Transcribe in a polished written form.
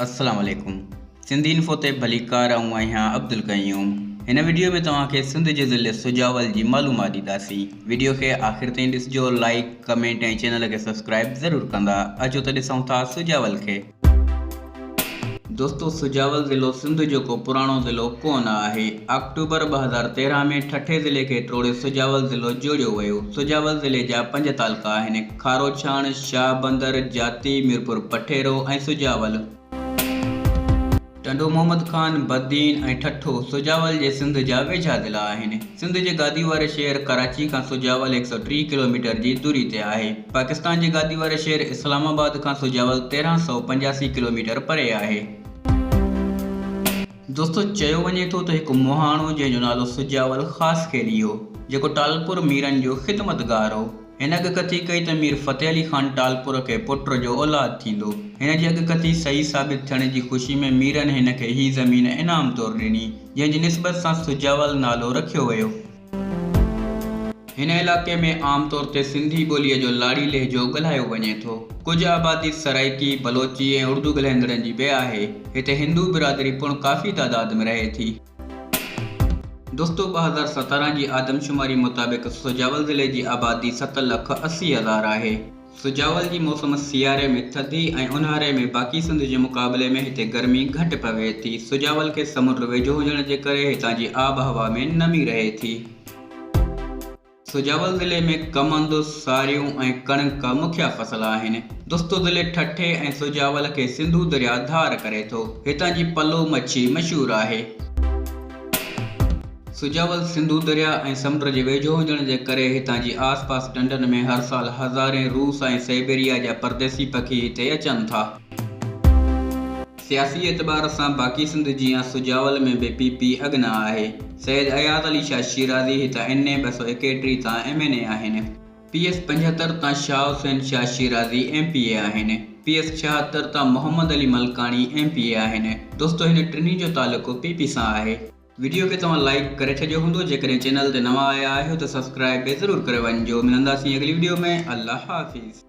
السلام عليڪم سنڌي انفو تي ڀليڪار آئون آهيان عبدالقيوم هن وڊيو ۾ توهان کي سنڌ جي ضلعي سجاول جي معلومات ڏينداسين وڊيو کي آخر تائين ڏسجو لائيڪ ڪمينٽ ۽ چينل کي سبسڪرائيب ضرور ڪندا اچو ته ڏسون ٿا سجاول کي. دوستو سجاول ضلعو سنڌ جو ڪو پراڻو ضلعو ڪونه آهي. آڪٽوبر 2013 ۾ ٺٽي ضلعي کي ٽوڙي سجاول ضلعو جوڙيو ويو. سجاول ضلعي جا پنج تعلقا آهن، کاروڇاڻ، شاهه بندر، جاتي، ميرپور پٺيرو ۽ سجاول. ٽنڊو محمد خان، بدين ۽ ٺٽو سجاول جي سنڌ جا ويجها ضلعا آهن. سنڌ جي گادي واري شهر ڪراچي کان سجاول 130 ڪلوميٽر جي دوري تي آهي. پاڪستان جي گادي واري شهر اسلام آباد کان سجاول 1385 ڪلوميٽر پري آهي. دوستو چيو وڃي ٿو ته هڪ مهاڻو جنهن جو نالو سجاول خاصخيلي هو، جيڪو ٽالپر ميرن جو خدمتگار هو. هن اڳڪٿي ڪئي ته مير فتح علي خان ٽالپر کي پٽ جو اولاد ٿيندو. هن جي اڳڪٿي صحيح ثابت ٿيڻ جي خوشي ۾ ميرن هن کي هي زمين انعام طور ڏني، جنهن جي نسبت سان سجاول نالو رکيو ويو. هن علائقي ۾ عام طور تي سنڌي ٻوليء جو لاڙي لهجو ڳالهايو وڃي ٿو. ڪجهه آبادي سرائيڪي، بلوچي ۽ اردو ڳالهائيندڙن جي به آهي. هتي هندو برادري پڻ ڪافي تعداد ۾ رهي ٿي. دوستو 2017 جي آدمشماري مطابق سجاول ضلعي جي آبادي ست لک 80 هزار آهي. سجاول جي موسم سياري ۾ ٿڌي ۽ اونهاري ۾ باقي سنڌ جي مقابلي ۾ هتي گرمي گهٽ پوي ٿي. سجاول کي سمنڊ ويجهو هجڻ جي ڪري هتان جي آبهوا ۾ نمي رهي ٿي. سجاول ضلعي ۾ ڪمند، ساريون ۽ ڪڻڪ مکيه فصل آهن. دوستو ضلعي ٺٽي ۽ سجاول کي سنڌو درياء ڌار ڪري ٿو. هتان جي پلو مڇي مشهور آهي. سجاول سنڌو درياء ۽ سمنڊ جي ويجهو هجڻ جي ڪري هتان جي آس پاس ڍنڍن ۾ هر سال هزارين روس ۽ سائبيريا جا پرديسي پکي هتي اچن ٿا. سياسي اعتبار سان باقي سنڌ جيان سجاول ۾ به پي پي اڳ نه آهي. سيد اياز علي شاهه شيرازي هتان اين اي 231 تان ايم اين اي آهن. پي ايس 75 تان Shah Hussain Shah Shirazi M P A آهن. پي ايس 76 تان Muhammad Ali Malkani M P A آهن. دوستو هن ٽنهي جو تعلق پي پي سان آهي. وڊيو کي توهان لائيڪ ڪري ڇڏيو هوندو جيڪڏهن چينل تي نوان آيا آهيو ته سبسڪرائيب به ضرور ڪري وڃجو ملنداسين اڳلي وڊيو ۾ الله حافظ.